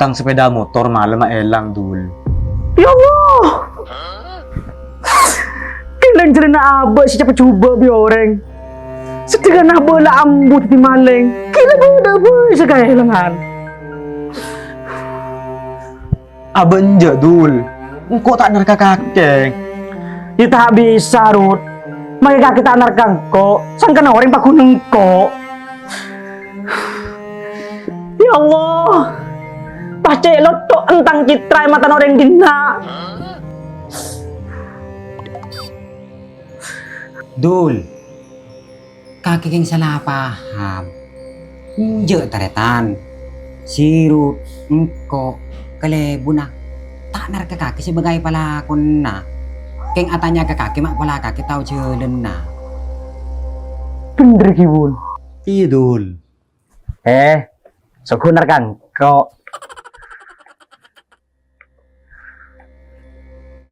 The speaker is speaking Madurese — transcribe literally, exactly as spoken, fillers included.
Tang sepeda motor malemma èlang, Dul. Ya Allah! Kèng jârèya abâ' sè cepet jhubâ' bi' orèng. Sedangkan abâ' la ambu dhâddhi malèng. Kèng bâdâ bhâi sè kaèlangan. Abâ' enjâ', Dul. Engko' ta' narka kakè. Ya ta' bisa, Rut. Makè kakè ta' narka engko'. Sangkana orèng paghun engko'. Ya Allah, pas cè' lotto' entang citra è matana orèng dinna'. Dul, kakè kèng sala paham. Enjâ' tarètan. Si Rut, engko', kalèbunna. Ta' narka kakè sebagai palakonna. Kèng atanya ka kakè ma' pola kakè tao jhâlânna. Bhender, Ki, Bun. Iyâ, Dul. Eh, soghu narka engko'.